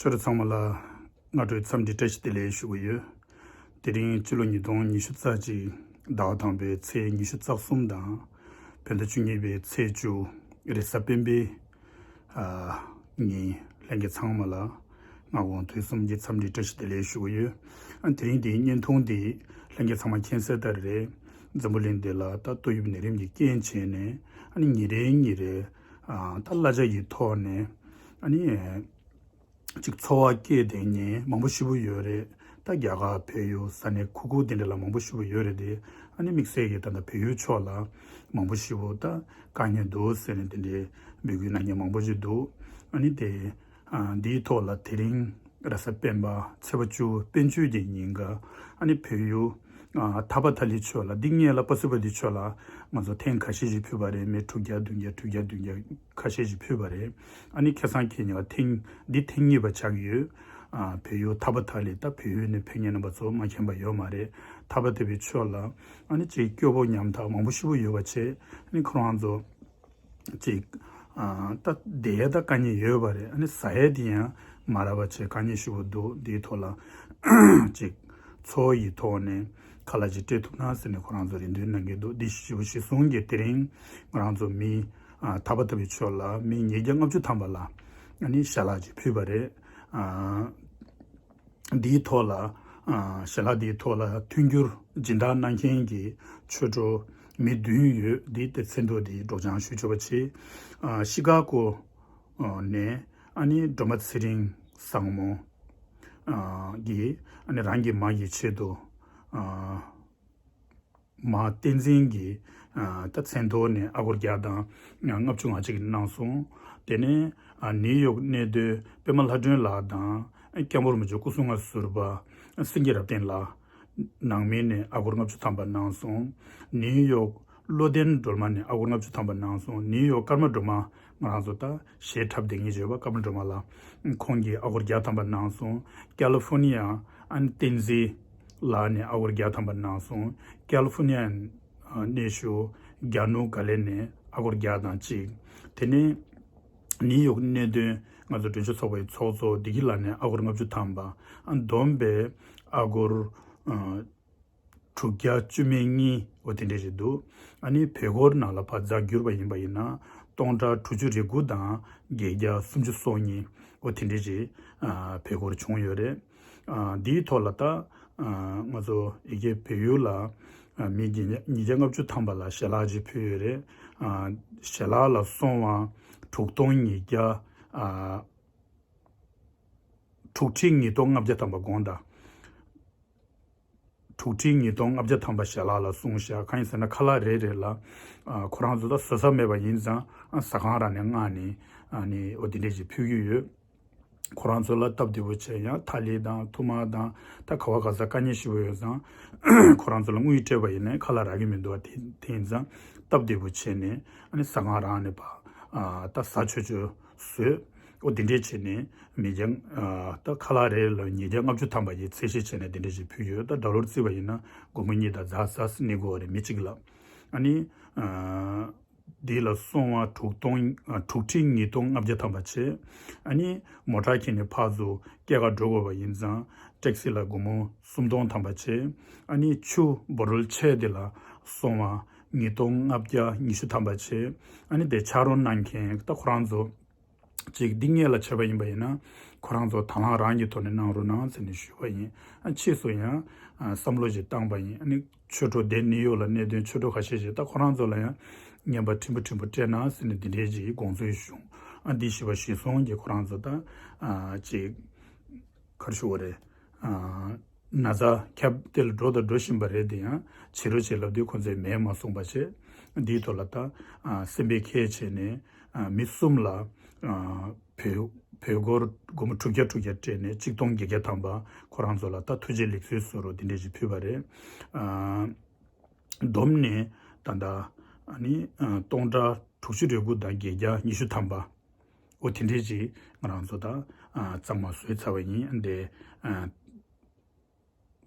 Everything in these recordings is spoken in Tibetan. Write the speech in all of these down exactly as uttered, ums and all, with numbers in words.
ཆོས་གྲོགས་ཚང་མ་ལ་སྔ་དྲོའི་འཚམས་འདྲི་བཀྲ་ཤིས་བདེ་ལེགས་ཞུ་གི་ཡོད། དེ་རིང་སྤྱི་ལོ་ཉིས་སྟོང་ཉི་ཤུ་རྩ་གཅིག་ཟླ་བ་དང་པོའི་ཚེས་ཉི་ཤུ་རྩ་གསུམ་དང་། བོད་ཟླ་བཅུ་གཉིས་པའི་ཚེས་བཅུ་རེས་གཟའ་སྤེན་པའི་ཨ་ཉིན་ལྷན་རྒྱས་ཚང་མ་ལ་སྔ་དགོང་དུས་གསུམ་གྱི་འཚམས་འདྲི་བཀྲ་ཤིས་བདེ་ལེགས་ཞུ་གི་ཡོད། ཨ་དེ་རིང་འདིའི་བརྙན་ཐུང་འདི་ལྷན་རྒྱས་ཚང་མ་མཁྱེན་གསལ་ལྟར་རེད། འཛམ་བུ་གླིང་འདི་ལ་ད་ཏོག་དབྱིབས་ནད་རིམས་ཀྱི་རྐྱེན་བྱས་ནས་ཨ་ནི་ཉིན་རེ་ཉིན་རེ་ཨ་ད་གླ་ཆ་གི་ཐོག་ནས་ཨ་ནི་ཅིག་འཚོ་བ་སྐྱེལ་བསྡད་མཁན་མང་པོ་ཞེ་པོ་ཡོད་རེད། ད་རྒྱ་གར་བལ་ཡུལ་ས་གནས་ཁུག་ཁུག་དེ་འདྲ་ལ་མང་པོ་ཞེ་པོ་ཡོད་རེད་དེ། ཨ་ནི་དམིགས་བསལ་གྱི་ད་ལྟ་བལ་ཡུལ་ཕྱོགས་ལ་མང་པོ་ཞེ་པོ་ད་དཀའ་ངལ་འདུག་ཟེར་ནས་དེ་འདྲའི་འབོད་སྐུལ་གནང་མཁན་མང་པོ་ཞིག་འདུག་ཨ་ནི་དེ་ཨ་འདིའི་ཐོག་ལ་དེ་རིང་རེས་གཟའ་སྤེན་པ་ཚེས་པ་བཅུ་དཔལ་མཆོད་ཀྱི་ཉིན་ཀ་ཨ་ནི་བལ་ཡུལ་ཨ་ཐ་པ་ཐ་ལི་ཕྱོགས་ལ་འདི་སྔོན་ལ་པ་སི་པ་ལི་ཕྱོགས་ལ་ང་ཚོ་ཐེངས་ཁ་ཤས་ཤིག་ཕུལ་བ་རེད། མི་དྲུག་བརྒྱ་བདུན་བརྒྱ་དྲུག་བརྒྱ་བདུན་བརྒྱ་ཁ་ཤས་ཤིག་ཕུལ་བ་རེད། ཨ་ནི་ཁ་སང་ཁེ་ཉིན་ལ་ཐེངས་འདི་ཐེངས་གཉིས་པ་ཆགས་ཀྱི་ཡོད། ཨ་བལ་ཡུལ་ཐ་པ་ཐ་ལི་ད་བལ་ཡུལ་ནས་ཕེབས་མཁན་རྣམ་པ་ཚོ་མ་མཁྱེན་པ་ཡོད་མ་རེད། ཐ་པ་ཐ་ལི་ཕྱོགས་ལ་ཨ་ནི་ཅིག་སྐྱོ་པོ་ཉམ་ཐག་མང་པོ་ཞེ་པོ་ཡོད་པ་བྱས། ཨ་ནི་ཁོ་རང་ཚོ་ཅིག་ཨ་ད་བསྡད་ཡས་ད་དཀའ་ངལ་ཡོད་པ་རེད། ཨ་ནི་ཟ་ཡས་དེ་ཡང་མ་རག་པ་བྱས་དཀའ་ངལ་ཞེ་པོ་འདུག་འདིའི་ཐོག་ལ་ཅིག་འཚོ་བ་ཡི་ཐོག་ནས་ཁ་ལག་ཅིག་སྤྲད་ཐུབ་ན་ཟེར་ནས་ཁོ་རང་ཚོ་རེ་འདུན་གནང་གི་འདུག་འདི་ཞེ་པོ་གཞི་བཟུང་གིས་དེ་རིང་ང་རང་ཚོ་མི་ཨ་ཐ་པ་ཐ་པའི་ཕྱོགས་ལ་མི་ཉིས་བརྒྱ་ལྔ་བཅུ་ཐམ་པ་ལ་ཨ་ནི་ཞལ་ལག་ཅིག་ཕུལ་བ་རེད། ཨ་འདིའི་ཐོག་ལ་ཨ་ཞལ་ལག་འདིའི་ཐོག་ལ་མཐུན་འགྱུར་སྦྱིན་བདག་གནང་མཁན་གྱི་ཆོས་གྲོགས་མི་བདུན་ཡོད། འདི་དེ་མཚན་ཐོ་འདི་སྒྲོག་སྦྱང་ཞུ་ཆོག་པ་བྱེད། ཨ་ཤི་ཀ་གོ་ཨ་ནས་ཨ་ནི་སྒྲོལ་མ་ཚེ་རིང་བཟང་མོ་ཨ་གིས་ཨ་ནི་རང་གི་མ་ཡི་ཆེད་དུ་ཨ་མ་བསྟན་འཛིན་གྱིས་ཨ་ད་མཚན་ཐོ་ནས་ཨ་སྒོར་བརྒྱ་དང་ལྔ་བཅུ་ང་གཅིག་གནང་སོང་། དེ་ནས་ཨ་ནིའུ་ཡོག་གནས་སྡོད་པད་མ་ལྷ་སྒྲོན་ལགས་དང་སྐྱབས་མགོན་རིན་པོ་ཆེ་སྐུ་སྲུང་ལྔ་ཟུར་པ་སེང་གེ་རབ་བརྟན་ལགས། ནང་མི་ནས་ཨ་སྒོར་ལྔ་བཅུ་ཐམ་པ་གནང་སོང་། ནིའུ་ཡོག་བློ་ལྡན་སྒྲོལ་མ་ནས་ཨ་སྒོར་ལྔ་བཅུ་ཐམ་པ་གནང་སོང་། ནིའུ་ཡོག་ཀརྨ་སྒྲོལ་མ་ང་རང་ཚོ་ད་གཞས་འཁྲབ་བསྡད་མཁན་བརྗོད་པ་ཀརྨ་སྒྲོལ་མ་ལགས། ཁོང་གིས་ཨ་སྒོར་བརྒྱ་ཐམ་པ་གནང་སོང་། ཀ་ལི་ཧྥོ་ནི་ཡ་ཨན་བསྟན་འཛིན་ལགས་ནས་ཨ་སྒོར་བརྒྱ་ཐམ་པ་གནང་སོང་། ཀ་ལི་ཧྥོ་ནི་ཡ་གནས་བཞུགས་རྒྱ་ནུ་ག་ལེ་ནས་ཨ་སྒོར་བརྒྱ་དང་གཅིག་དེ་ནས་ནིའུ་ཡོག་གནས་སྡོད་ང་ཚོ་དྲུང་ཆེ་ཚོགས་པའི་ཚོགས་གཙོ་བདེ་སྐྱིད་ལགས་ནས་ཨ་སྒོར་ལྔ་བཅུ་ཐམ་པ། ཨ་བསྡོམས་པས་ཨ་སྒོར་ཨ་དྲུག་བརྒྱ་བཅུ་མེད་གཉིས་འོ་དེ་འདྲས་ཞིག་འདུག་ཨ་ནི་བོད་སྒོར་ནང་ལ་ཕར་རྩ་བསྒྱུར་བ་ཡིན་པ་ཡིན་ན་སྟོང་ཕྲག་དྲུག་ཅུ་རེ་དགུ་དང་བརྒྱད་བརྒྱ་སུམ་ཅུ་སོ་གཉིས་འོ་དེ་འདྲས་ཞིག་ཨ་བོད་སྒོར་བྱུང་ཡོད་རེད། ཨ་འདིའི་ཐོག་ལ་ད་ཨ་ང་ཚོ་ཡ་གི་བལ་ཡུལ་ལ་ཨ་མི་ཉིས་བརྒྱ་ལྔ་བཅུ་ཐམ་པ་ལ་ཞལ་ལག་ཅིག་ཕུལ་ཡོད་རེད། ཨ་ཞལ་ལག་ལ་སོང་བ་དྲུག་སྟོང་ཉིས་བརྒྱ་ཨ་དྲུག་ཁྲི་ཉིས་སྟོང་ལྔ་བརྒྱ་ཐམ་པ་དགོངས་དག་དྲུག་ཁྲི་ཉིས་སྟོང་ལྔ་བརྒྱ་ཐམ་པ་ཞལ་ལག་ལ་སོང་ཤག་གང་ཡིན་ཟེར་ན་ཁ་ལག་རེ་རེ་ལ་ཨ་ཁོ་རང་ཚོ་ད་བཟོ་ས་མེད་པ་ཡིན་ཙང་ཨ་ཟ་ཁང་རང་ནས་མངགས་ནས་ཨ་ནི་འོ་དེ་འདྲས་ཞིག་ཕུལ་གྱི་ཡོད། ཁོ་རང་ཚོ་ལ་སྟབས་བདེ་པོ་བྱས་ཡང་ཐ་ལི་དང་ཐུར་མ་དང་ད་ག་བ་ག་ས་དཀའ་ངལ་ཞེ་པོ་ཡོད་ཙང་ཁོ་རང་ཚོ་ལ་དངུལ་སྤྲད་པ་ཡིན་ནའི་ཁ་ལག་རག་གི་མི་འདུག་བ། དེ་དེ་ཡིན་ཙང་སྟབས་བདེ་པོ་བྱས་ནས་ཨ་ནི་ཟ་ཁང་རང་ནས་ཕར་ཨ་ད་ཟ་ཆོག་ཆོག་བཟོས། ཨོ་དེ་འདྲས་བྱས་ནས་མི་རྒྱང་ཨ་ད་ཁ་ལག་རེ་ལ་ཉིས་བརྒྱ་ལྔ་བཅུ་ཐམ་པ་ཡི་ཚད་གཞི་བྱས་ནས་དེ་འདྲས་ཞིག་ཕུལ་ཡོད། ད་ཌོ་ལར་བརྩིས་པ་ཡིན་ན་སྒོར་མོ་གཉིས་དང་ཛ་ས་ནི་གོ་རེ་མི་གཅིག་ལ། ཨ་ནི་ཨ་འདི་ལ་སོང་བ་དྲུག་སྟོང་ཨ་དྲུག་ཁྲི་ཉིས་སྟོང་ལྔ་བརྒྱ་ཐམ་པ་བྱས། ཨ་ནི་མོ་ཊ་ཁྱེར་ནས་ཕར་ཚུར་སྐྱེལ་ག་འགྲོ་དགོས་པ་ཡིན་ཙང་ཊེག་སི་ལ་སྒོར་མོ་སུམ་སྟོང་ཐམ་པ་བྱས། ཨ་ནི་ཆུ་བོ་ཊལ་ཆེ་དེ་ལ་སོང་བ་ཉིས་སྟོང་ལྔ་བརྒྱ་ཉི་ཤུ་ཐམ་པ་བྱས། ཨ་ནི་དེ་ཕྱག་རོགས་གནང་མཁན་ད་ཁོ་རང་ཚོ་ཅིག་འདི་སྔོན་ལ་བྱས་པ་ཡིན་པ་ཡིན་ན་ཁོ་རང་ཚོ་དང་བླངས་རང་གི་ཐོག་ནས་གནང་རོགས་གནང་ཟེར་ནས་ཞུས་པ་ཡིན། ཨ་ཕྱིས་སུ་ཡང་ཨ་བསམ་བློ་ཞིག་བཏང་པ་ཡིན། ཨ་ནི་ཆོས་གྲོགས་དེ་ནིའུ་ཡོག་ལ་གནས་སྡོད་ཆོས་གྲོགས་ཁ་ཤས་ཤིག་ད་ཁོ་རང་ཚོ་ལ་ཡང་རྔན་པ་ཕྲན་བུ་ཕྲན་བུ་སྤྲད་གནང་ཟེར་ནས་འདི་འདྲའི་ཅིག་དགོངས་ཚུལ་ཞུ། ཨ་འདི་ཞུས་པ་གཞི་བཟུང་གིས་ཁོ་རང་ཚོ་ད་ཨ་ཅིག་ག་རེ་ཞུ་དགོས་རེད། ཨ་ན་ཚ་ཁྱབ་གདལ་འགྲོ་དང་འགྲོ་བཞིན་པ་རེད། དེ་ཡང་བྱེད་རོགས་བྱེད་ལབ་དུས་ཁོ་ཚོས་མེད་མ་གསུངས་པ་བྱས། འདིའི་ཐོག་ལ་ད་ཨ་སེམས་པའི་ཁྱད་བྱས་ནས་ཨ་མི་གསུམ་ལ་ཨ་བོད་བོད་སྒོར་སྒོར་མོ་དྲུག་བརྒྱ་དྲུག་བརྒྱ་སྤྲད་ནས་གཅིག་སྟོང་བརྒྱད་བརྒྱ་ཐམ་པ་ཁོ་རང་ཚོ་ལ་ད་ཐུགས་རྗེ་ལེགས་གསོལ་ཟེར་རོགས་འདི་འདྲས་ཞིག་ཕུལ་བ་རེད། ཨ་བསྡོམས་ནས་ད་ལྟ་ཨ་ནི་ཨ་སྟོང་ཕྲག་དྲུག་ཅུ་རེ་དགུ་དང་བརྒྱད་བརྒྱ་ཉི་ཤུ་ཐམ་པ་འོ་དེ་འདྲས་ཅིག་ང་རང་ཚོ་ད་ཨ་གཙང་མ་བཟོས་ཚར་བ་ཡིན། འདི་ཨ་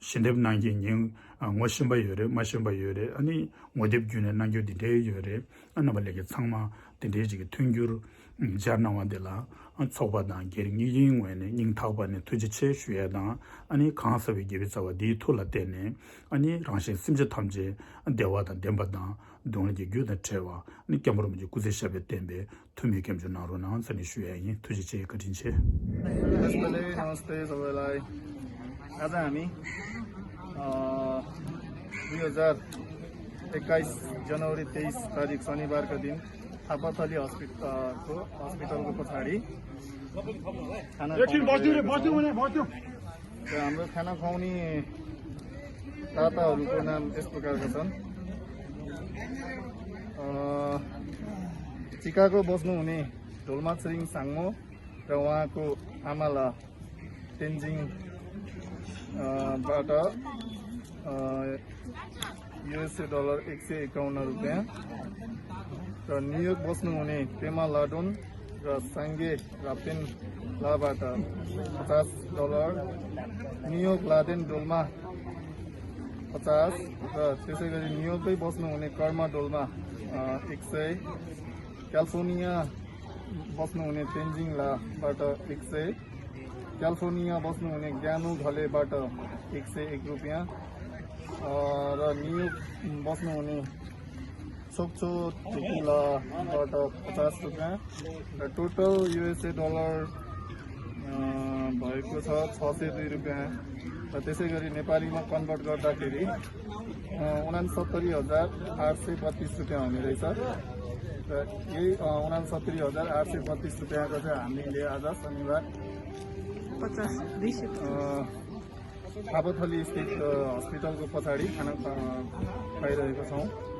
ཞལ་འདེབས་གནང་མཁན་ཉིན་ཨ་ངོ་ཤེས་པ་ཡོད་རེད། མ་ཤེས་པ་ཡོད་རེད། ཨ་ནི་ངོ་དེབ་བརྒྱུད་ནས་གནང་རྒྱུ་འདི་འདྲའི་ཡོད་རེད། ཨ་རྣམ་པ་ལྷན་རྒྱས་ཚང་མ་འདི་འདྲའི་ཅིག་གི་མཐུན་འགྱུར་ མཇལ་གནང་བ་འདི་ལ་ཚོགས་པ་དང་སྒེར་གཉིས་ཀྱི་ངོས་ནས་སྙིང་ཐག་པ་ནས་ཐུགས་རྗེ་ཆེ་ཞུ་ཡས་དང་། ཨ་ནི་གང་ཟག་པའི་དགེ་བའི་རྩ་བ་འདིའི་མཐུ་ལ་བརྟེན་ནས་ཨ་ནི་རང་གཞན་སེམས་ཅན་ཐམས་ཅད་བདེ་བ་དང་ལྡན་པ་དང་། སྡུག་བསྔལ་གྱི་རྒྱུ་དང་བྲལ་བ། ཨ་ནི་སྐྱབས་མགོན་རིན་པོ་ཆེའི་སྐུ་ཚེ་ཞབས་པད་བརྟན་པའི་ཐུགས་སྨོན་སྐྱབས་འཇུག་གནང་རོགས་གནང་ཟེར་ནས་ཞུ་ཡས་ཡིན། ཐུགས་རྗེ་ཆེ། བཀའ་དྲིན་ཆེ། नमस्ते, नमस्ते सबैलाई। आज हामी, अ, दुई हजार एक्काइस जनवरी तेइस तारिक शनिबारको दिन थापाथली हस्पिट-, अ, को हस्पिटलको पछाडि खाना एकछिन खुवाउने बस्नु रे, गरेका बस्नु छौँ। भने, बस्नु। र हाम्रो खाना खुवाउने दाताहरूको नाम यस प्रकारका छन्। अ, चिकागो बस्नुहुने ढोलमा छिरिङ साङ्मो र उहाँको आमाला तेन्जिङ, अ, बाट, अ, युएसए डलर एक सय एकाउन्न रुपियाँ र न्युयोर्क बस्नुहुने पेमा लाडोन र साङ्गे राप्तेन लाबाट पचास डलर, न्युयोर्क लादेन डोल्मा पचास र त्यसै गरी न्युयोर्कै बस्नुहुने कर्मा डोल्मा, अ, एक सय, क्यालिफोर्निया बस्नुहुने तेन्जिङ लाबाट एक सय, क्यालिफोर्निया बस्नुहुने ज्ञानु घलेबाट एक सय एक रुपियाँ, अ, र न्युयोर्क बस्नुहुने छोक्छो ढिकुलाबाट पचास रुपियाँ र टोटल युएसए डलर, अ, भएको छ छ सय दुई रुपियाँ। र त्यसै गरी नेपालीमा कन्भर्ट गर्दाखेरि, अ, उनासत्तरी हजार आठ सय बत्तिस रुपियाँ हुने रहेछ। र यही, अ, उनासत्तरी हजार आठ सय बत्तिस रुपियाँको चाहिँ हामीले आज शनिबार, पचास, दुई सय पचास। अ, थापाथली स्थित, अ, हस्पिटलको पछाडि खाना, अ, खाइरहेका छौँ।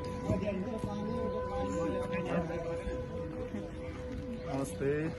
नमस्ते।